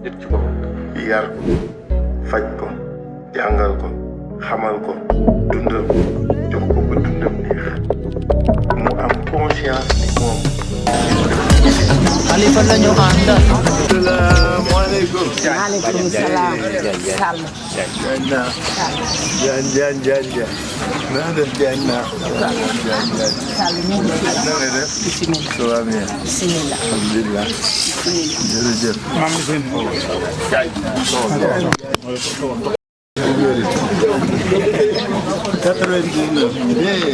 nit ci boppam. yar ko faj ko jàngal ko xamal ko dundal ko jox ko ba dundam neex mu am conscience ni moom. Xalifa la ñu àndal. salaamaaleykum. maaleykum salaam. Sall. Ndiaye. naa def Ndiaye naa. Sall ñu ngi fi. na nga def. bisimilah. ça va bien. bisimilah. alhamdulilah. jërëjëf. maam Mbissine.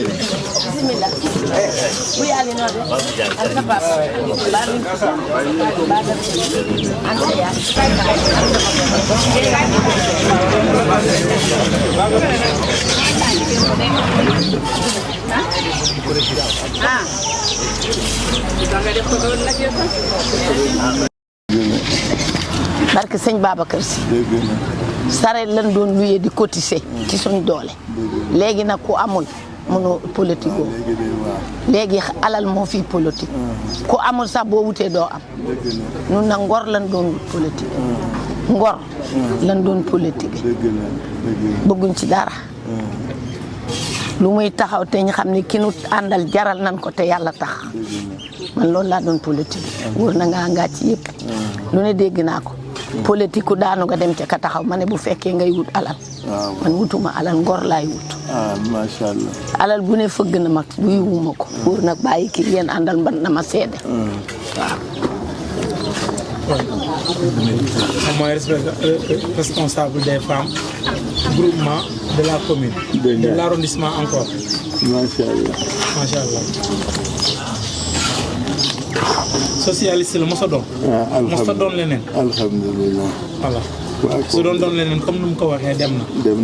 Bismillah. Bu yàlla noo def. ak sa papa. baa mi baa def anta yaa. ah. barke sëñ Babacar Si. sareet lan doon luyee di cotiser ci suñ doole. léegi nag ku amul mënoo politique oo léegi alal moo fi politique ku amul sax boo wutee doo am nun nag ngor lan doon wut politique ngor lan doon politique bëgguñ ci dara lu muy taxaw te ñu xam ne ki nu àndal jaral nan ko te yàlla tax man loolu laa doon politique wóor na ngaa Ngathie yëpp lu ne dégg naa ko politique ku daanu nga dem ca ka taxaw ma ne bu fekkee ngay wut alal man wutuma alal ngor laay wut macha allah alal bu ne fëgg na mag bu yiwuma ko wóor nag bàyyi kii yéen àndal ban na ma seede waaw mooy responsable des femmes groupement de la commune de l'arrondissement encore macha allah socialiste la mos a doon. mos a doon leneen. alhamdulilah. voilà su doon leneen comme nu mu ko waxee dem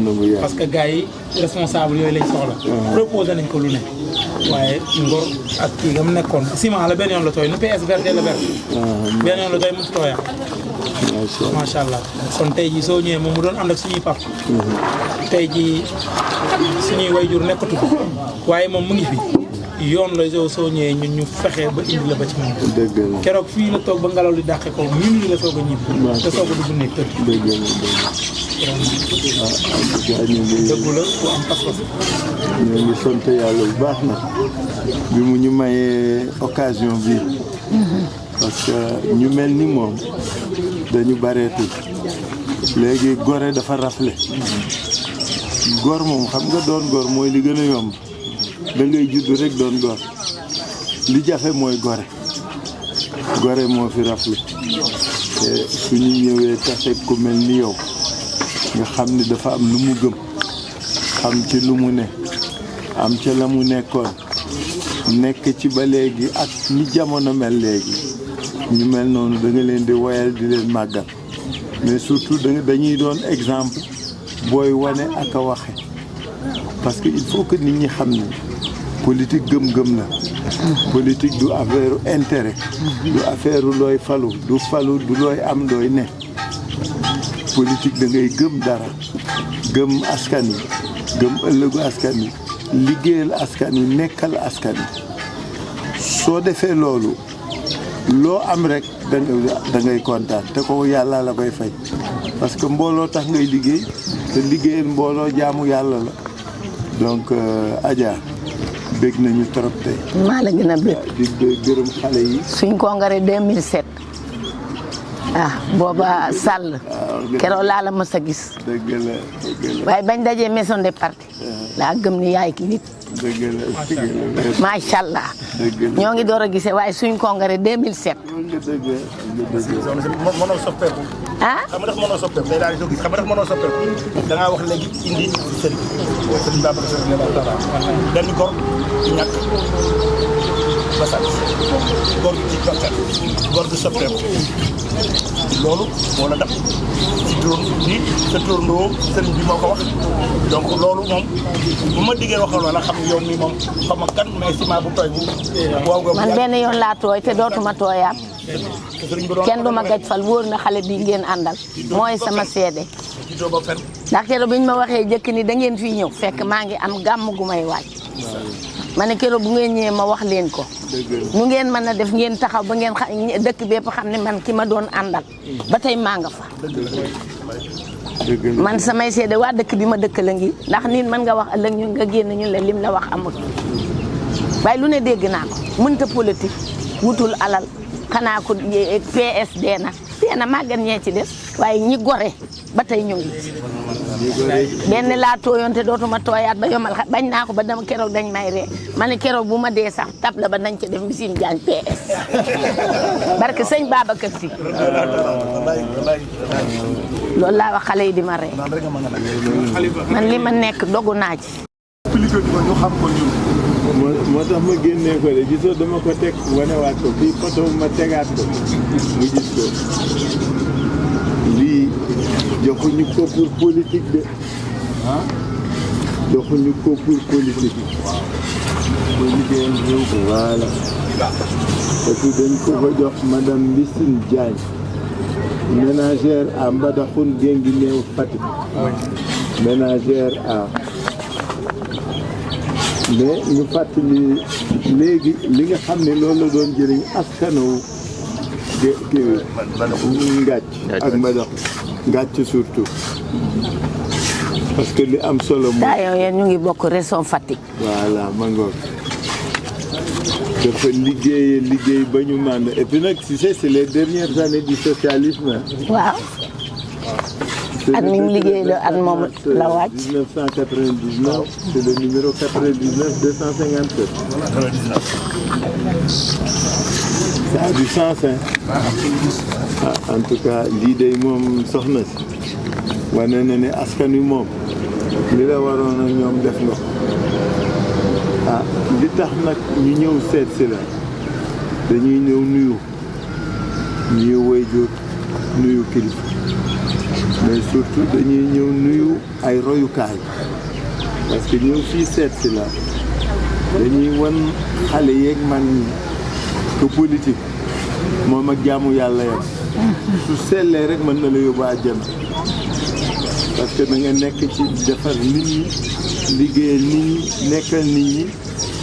na. bu yàgg parce que gars yi responsable yooyu lañ soxla. proposé nañ ko lu ne. waaye ngor ak kii nga mu nekkoon ciment la benn yoon la tooy nu PS vert la vert. benn yoon la tooy mu tooya. macha allah kon tey jii soo ñëwee moom mu doon ànd ak suñuy pap tey jii suñuy wayjur nekkatu ko waaye moom mu ngi fi. yoon la soo ñëwee ñun ñu fexe ba indi la ba ci moom. dëgg la keroog fii la toog ba ngelaw li dàqe ko minuit la soog a ñibbi. te soog a dugg nekk tëdd. dëgg la ku am pas-pas. ñoo ngi sant yàlla bu baax na bi mu ñu mayee occasion bi parce que ñu mel ni moom dañu bareetul léegi gore dafa rafle góor moom xam nga doon góor mooy li gën a yomb da ngay judd rek doon góor li jafe mooy gore moo fi rafle te suñu ñëwee tase ku mel ni yow nga xam ni dafa am lu mu gëm xam ci lu mu ne am ca la mu nekkoon nekk ci ba léegi ak ni jamono mel léegi ñu mel noonu da nga leen di woyal di leen màggal mais surtout dañuy doon exemple booy wane ak a waxe parce que il faut que nit ñi xam ni politique gëm-gëm la politique du affaire intérêt du affaire looy falu du looy am looy ne politique da ngay gëm dara gëm askan wi gëm ëllëgu askan wi liggéeyal askan wi nekkal askan wi soo defee loolu loo am rek da ngay kontaan te ko yàlla la koy fay parce que mbooloo tax ngay liggéey te liggéeyal mbooloo jaamu yàlla la donc Adja bég nañu trop tey. maa la gën a bég. di gërëm xale yi. suñ congrès 2007 booba Sall. keroog laa la mës a gis. dëgg la. waaye bañ dajee maison de parti. laa gëm ni yaay ki nit. dëgg la. macha allah. ñoo ngi door a gisee waaye suñ congrès 2007. mënoo soppeeku. xam nga dafa mënoo soppeeku day daal di gis xam nga dafa mënoo soppeeku da ngaa wax léegi indi sëriñ Babacar Sy benn góor du ñàkk ba sàcc góor gi ci tokkat góor gi soppeeku loolu moo la dab ci turon ni sa turandoo sëriñ bi moo ko wax donc loolu moom bu ma diggee waxal wala xam yow mi moom xam nga kan mais ciment bu tooy bu waaw nga man benn yoon laa tooy te dootuma tooyaat kenn du ma gaj fal wóor na xale bi ngeen àndal mooy sama seede ndax keroog bi ñu ma waxee jëkk ni da ngeen fii ñëw fekk maa ngi am gàmm gu may waaj ma ne keroog bu ngeen ñëwee ma wax leen ko nu ngeen mën a def ngeen taxaw ba ngeen dëkk bépp xam ne man ki ma doon àndal ba tey maa nga fa man samay seede waa dëkk bi ma dëkk la ngi ndax nit mën nga wax ëllëg ñun nga génn ñun la lim la wax amul waaye lu ne dégg naa ko mënta politique wutul alal xanaa ko PSD na màggan ñee ci des waaye ñi gore ba tey ñu ngi benn laa tooyoon te dootuma tooyaat ba yomal bañ naa ko ba dama keroog dañ may ree ma ne keroog bu ma dee sax tab la ba nañ ca def Mbissine Diagne PS barke sëñ Babacar Si loolu laa wax xale yi di ma ree man li ma nekk dogu naa ci moo tax ma génnee ko de gisoo dama ko teg wanewaat ko fii photo ma tegaat ko mu gis ko lii joxuñu ko pour politique de joxuñu ko pour politique liggéeyam réew ko voilà parce que dañ ko fa jox madame Mbissine Diagne ménagère à Mbadakhoune Guinguinéo Fatick ménagère à mais ñu fàttali léegi li nga xam ne loolu la doon jëriñ askanaw ngàcc ak mbadax ngàcc surtout parce que li am solo mooy daa yow yéen ñu ngi bokk région Fatick voilà ma ngoog dafa liggéey ba ñu mànd et puis nag si c'est les dernières années du socialisme waaw at mi mu liggéey la at moom la wàcc 1999 c'est le numéro 99 257 ça a du sens hein en tout cas lii day moom soxna si wane na ne askan wi moom li la waroon a ñoom def nga li tax nag ñu ñëw seet si la dañuy ñëw nuyu waajur nuyu kilifa mais surtout dañuy ñëw nuyu ay royukaay parce que ñëw fii seet si la dañuy wan xale yeeg mag ñi que politique moom ak jaamu yàlla yam su sellee rek mën na la yóbbu àjjana parce que da nga nekk ci defar nit ñi liggéeyal nit ñi nekkal nit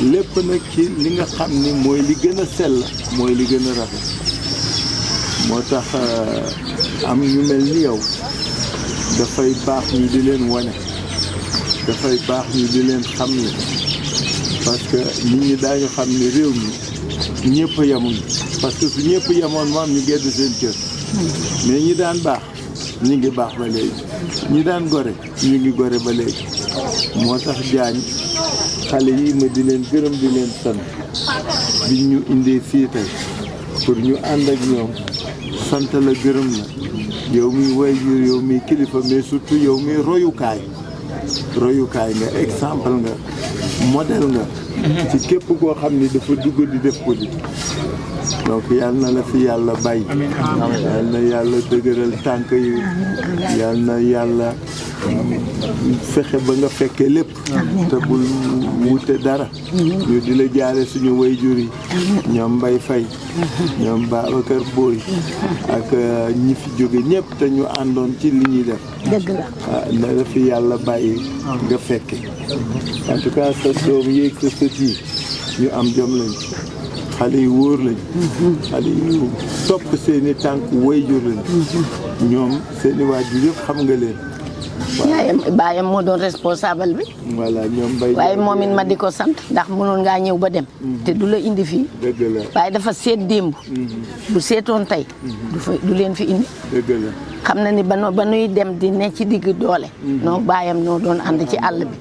ñi lépp nag ci li nga xam ni mooy li gën a sell mooy li gën a rafet moo tax am ñu mel ni yow dafay baax ñu di leen wane dafay baax ñu di leen xam ne parce que nit ñi daañu xam ne réew mi ñëpp yemuñu parce que su ñëpp yemoon moom ñu gedd seen kër mais ñi daan baax ñu ngi baax ba léegi ñi daan gore ñu ngi gore ba léegi moo tax jaañ xale yi ma di leen gërëm di leen sant bi ñu indee fii tey pour ñu ànd ak ñoom sant la gërëm la yow mi waajur yow mi kilifa mais surtout yow mi royukaay nga exemple nga modèle nga ci képp koo xam ni dafa dugg di def politique donc yal na la fi yàlla bàyyi yal na yàlla dëgëral tànk yi yal na yàlla fexe ba nga fekkee lépp te bul wute dara ñu di la jaare suñu wayjur yi ñoom Mbay Fay ñoom Babacar Boy ak ñi fi jóge ñëpp te ñu àndoon ci li ñuy def dëgg la na la fi yàlla bàyyi nga fekke en tout cas sa doom yéeg sa sët yi ñu am jom lañ xale yu wóor lañ xale yu topp seeni tànk wayjur lañ ñoom seeni waajur yëpp xam nga leen yaayam baayam moo doon responsable bi voilà ñoom bay waaye moom it ma di ko sant ndax mënoon ngaa ñëw ba dem te du la indi fii dëgg la waaye dafa seet démb bu seetoon tey du leen fi indi dëgg la xam na ni ba nuy dem di ne ci digg doole noo baayam noo doon ànd ci àll bi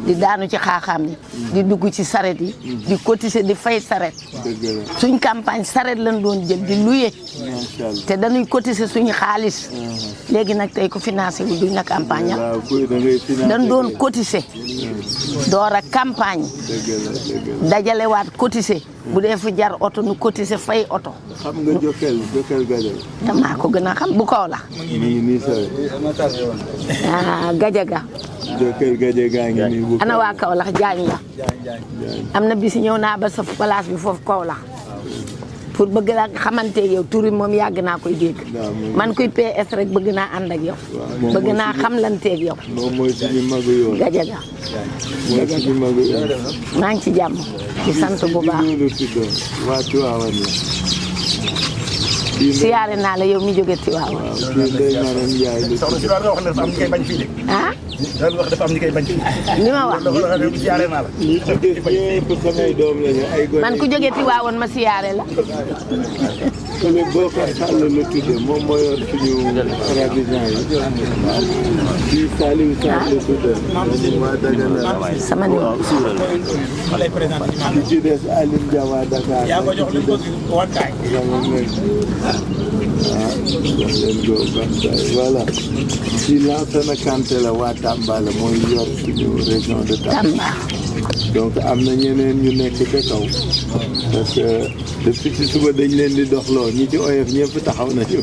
di daanu ci xaaxaam yi di dugg ci saret yi di cotiser di fay saret dëgg la suñ campagne saret lañ doon jël di luye te dañuy cotiser suñu xaalis léegi nag tey ko financé wu duñ la campagne dañ doon cotiser door a campagne dajalewaat cotiser bu dee fu jar oto nu cotiser fay oto xam nga Jokal Gajaga damaa ko gën a xam bu Kaolack mi ngi nii sawe Gajaga Jokal Gajaga ngi nii bu ana waa Kaolack jaañ la am na bis ñëw naa ba sa place bi foofu Kaolack pour bëgg laa xamante yow turi moom yàgg naa koy dégg man kuy PS rek bëgg naa ànd ak yow bëgg naa xamlanteeg yow moom mooy suñu magu yoon Gajaga mooy suñu magu yoon maa ngi ci jàmm ci sant bu baax waa Tiwaawan la siyaare naa la yow mi jóge Tiwaawan waaw kii day maanaam Ndiaye la soxna si loolu nga wax ne dafa am ñu koy bañ fii de ah loolu wax dafa am ñu koy bañ fii li ma wax siyaare naa la ñi ci des ñëpp samay doom lañu ay gone man ku jóge Tiwaawan ma siyaare la kële boo ko Sall la tudde moom moo yor suñu arabisant yi kii Saliou Sall la tudde moom waa Dagana sama numéro ma lay présenté ki ci des Alim Dia waa Dakar yaa ko jox lu bëgg wankaay voilà ci Lansana Kanté la waa Tamba la mooy yor suñu région de Tamba donc am na ñeneen ñu nekk ca kaw parce que depuis ci suba dañ leen di doxloo ñi ci oyof ñëpp taxaw nañu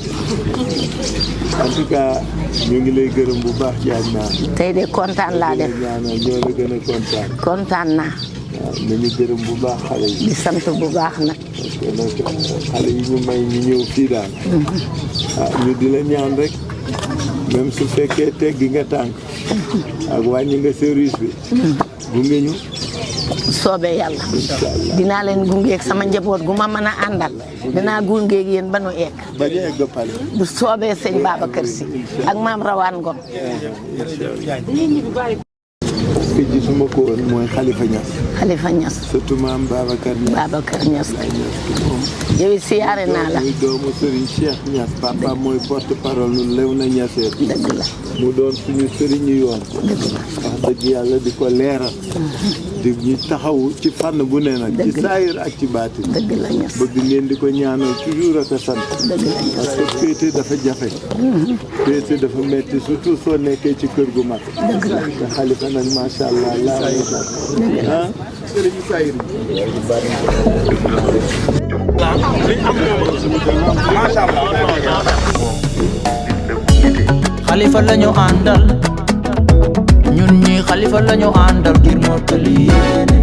en tout cas ñu ngi lay gërëm bu baax jaaj naa tey de kontaan laa def ñaanal ñoo la gën a kontaan kontaan naa waaw nañu gërëm bu baax xale yi di sant bu baax nag parce que nag xale yi ñu may ñu ñëw fii daal ñu di la ñaan rek même su fekkee teggi nga tànk ak wàññi nga service bi gunge ñu soobee yàlla dinaa leen gungeeg sama njaboot gu ma mën a àndal dinaa gungeeg yéen ba nu egg bañ a egg pale bu soobee sëñ Babacar Si ak maam Rawaan Ngom ki gisuma ko woon mooy Khalifa Niass Khalifa Niass surtout maam Babacar Niass Babacar Niass yow siyaare naa la muy doomu Serigne Cheikh Niass papa mooy porte parole nu lew na Niasseen dëgg la mu doon suñu sëriñu yoon wax dëgg yàlla di ko leeral di ñu taxawu ci fànn bu ne nag ci saayir ak ci baatin dëgg la Niass bëgg ngeen di ko ñaanal toujours ak a sant dëgg la parce que féete dafa jafe féete dafa metti surtout soo nekkee ci kër gu mag te Khalifa nag macha allah laa ah sëriñu saayir Khalifa lañu àndal ñun ñi Khalifa lañu àndal ngir mottali yéene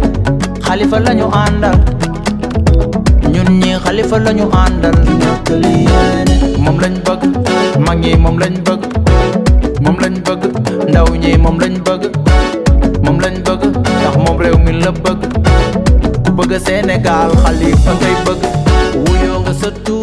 Khalifa lañu àndal ñun ñi Khalifa lañu àndal ngir mottali yéene moom lañ bëgg mag ñi moom lañ bëgg moom lañ bëgg ndaw ñi moom lañ bëgg moom lañ bëgg ndax moom réew mi la bëgg ku bëgg Sénégal Khalifa ngay bëgg wuyoo nga sa tur